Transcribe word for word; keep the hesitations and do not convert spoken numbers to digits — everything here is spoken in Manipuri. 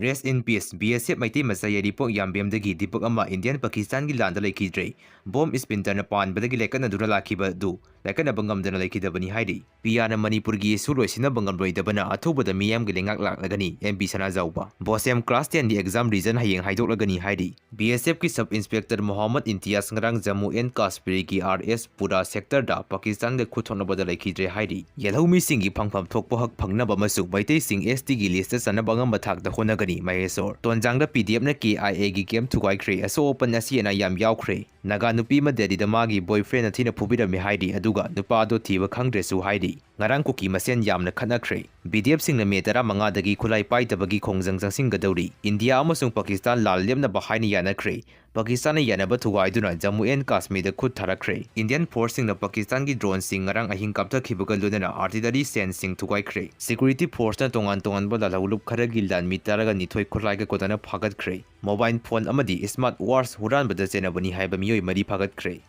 Rest in peace, B S F Meitei ꯃꯆꯥ ꯌꯥꯏꯔꯤꯄꯣꯛ ꯌꯥꯝꯕꯦꯝꯗꯒꯤ ꯗꯤꯄꯛ ꯑꯃ ꯏꯟꯗꯤꯌꯥꯟ ꯄꯥꯀꯤꯁꯇꯥꯟꯒꯤ ꯂꯥꯟꯗ ꯂꯩꯈꯤꯗ꯭ꯔꯦ꯫ ꯕꯣꯝ ꯁ꯭ꯄꯤꯟꯇꯔꯅ ꯄꯥꯟꯕꯗꯒꯤ ꯂꯥꯏꯀꯠꯅꯗꯨꯅ ꯂꯥꯛꯈꯤꯕ ꯑꯗꯨ ꯂꯥꯏꯀꯠꯅꯕ ꯉꯝꯗꯅ ꯂꯩꯈꯤꯗꯕꯅꯤ ꯍꯥꯏꯔꯤ꯫ ꯄꯤꯌꯥꯅ ꯃꯅꯤꯄꯨꯔꯒꯤ ꯏꯁꯨ ꯂꯣꯏꯁꯤꯟꯅꯕ ꯉꯝꯂꯣꯏꯗꯕꯅ ꯑꯊꯨꯕꯗ ꯃꯤꯌꯥꯝꯒꯤ ꯂꯩꯉꯥꯛ ꯂꯥꯛꯂꯒꯅꯤ, ꯑꯦꯝ ꯄꯤ ꯁꯅꯥꯖꯥꯎꯕ꯫ ꯕꯣꯁꯦꯝ class ten ꯒꯤ exam result ꯍꯌꯦꯡ ꯍꯥꯏꯗꯣꯛꯂꯒꯅꯤ ꯍꯥꯏꯔꯤ꯫ B S F ꯀꯤ sub inspector ꯃꯣꯍꯝꯃꯗ ꯏꯝꯇꯤꯌꯥꯖ ꯉꯔꯥꯡ ꯖꯝꯃꯨ ꯑꯦꯟ ꯀꯥꯁꯃꯤꯔꯒꯤ R S ꯄꯨꯔꯥ sector ꯗ ꯄꯥꯀꯤꯁꯇꯥꯟꯒ ꯈꯨꯠ ꯊꯣꯛꯅꯕꯗ ꯂꯩꯈꯤꯗ꯭ꯔꯦ ꯍꯥꯏꯔꯤ꯫ ꯌꯦꯜꯍꯧꯃꯤꯁꯤꯡꯒꯤ ꯐꯪꯐꯝ ꯊꯣꯛꯄ ꯍꯛ ꯐꯪꯅꯕ ꯑꯃꯁꯨꯡ ꯃꯩꯇꯩꯁꯤꯡ S T ꯒꯤ list ꯇ ꯆꯟꯅꯕ ꯑꯉꯝꯕ ꯊꯥꯛꯇ ꯍꯣꯠꯅꯒꯅꯤ, ꯃꯍꯦꯁꯣꯔ꯫ ꯇꯣꯟꯖꯥꯡꯗ P D F ꯅ K I A ꯒꯤ camp ꯊꯨꯒꯥꯏꯈ꯭ꯔꯦ, ꯑꯁꯣꯛ ꯑꯄꯟ ꯑꯁꯤ ꯑꯅꯥ ꯌꯥꯝ ꯌꯥꯎꯈ꯭ꯔꯦ꯫ ꯅꯥꯒꯥ ꯅꯨꯄꯤ ꯑꯃ ꯗꯦꯜꯂꯤꯗ ꯃꯥꯒꯤ boyfriend ꯅ ꯊꯤꯅ ꯐꯨꯕꯤꯔꯝꯃꯤ ꯍꯥꯏꯔꯤ, ꯑꯗꯨꯒ ꯅꯨꯄꯥ ꯑꯗꯣ ꯊꯤꯕ ꯈꯪꯗ꯭ꯔꯦꯁꯨ ꯍꯥꯏꯔꯤ꯫ ꯉꯔꯥꯡ ꯀꯨꯀꯤ ꯃꯁꯦꯟ ꯌꯥꯝꯅ ꯈꯠꯅꯈ꯭ꯔꯦ꯫ B D F ꯁꯤꯡꯅ ꯃꯦ ꯇꯔꯥꯃꯉꯥꯗꯒꯤ ꯈꯨꯠꯂꯥꯏ ꯄꯥꯏꯗꯕꯒꯤ ꯈꯣꯡꯖꯪ ꯆꯪꯁꯤꯟꯒꯗꯧꯔꯤ꯫ ꯏꯟꯗꯤꯌꯥ ꯑꯃꯁꯨꯡ ꯄꯥꯀꯤꯁꯇꯥꯟ ꯂꯥꯟ ꯂꯦꯞꯅꯕ ꯍꯥꯏꯅ ꯌꯥꯅꯈ꯭ꯔꯦ꯫ ꯄꯥꯀꯤꯁꯇꯥꯟꯅ ꯌꯥꯅꯕ ꯊꯨꯒꯥꯏꯗꯨꯅ ꯖꯝꯃꯨ ꯑꯦꯟ ꯀꯥꯁꯃꯤꯔꯗ ꯈꯨꯠ ꯊꯥꯔꯛꯈ꯭ꯔꯦ꯫ Indian force ꯁꯤꯡꯅ ꯄꯥꯀꯤꯁꯇꯥꯟꯒꯤ drone ꯁꯤꯡ ꯉꯔꯥꯡ ꯑꯍꯤꯡ ꯀꯥꯞꯊꯈꯤꯕꯒ ꯂꯣꯏꯅꯅ artillery ꯁꯦꯟꯁꯤꯡ ꯊꯨꯒꯥꯏꯈ꯭ꯔꯦ꯫ Security force ꯅ ꯇꯣꯉꯥꯟ ꯇꯣꯉꯥꯟꯕ ꯂꯥꯜꯍꯧꯂꯨꯞ ꯈꯔꯒꯤ ꯂꯥꯟꯃꯤ ꯇꯔꯥꯒ ꯅꯤꯊꯣꯏ ꯈꯨꯠꯂꯥꯏꯒ ꯀꯣꯟꯅꯅ ꯐꯥꯒꯠꯈ꯭ꯔꯦ꯫ Mobile phone ꯑꯃꯗꯤ smart watch ꯍꯨꯔꯥꯟꯕꯗ ꯆꯦꯟꯅꯕꯅꯤ ꯍꯥꯏꯕ ꯃꯤꯑꯣꯏ ꯃꯔꯤ ꯐꯥꯒꯠꯈ꯭ꯔꯦ꯫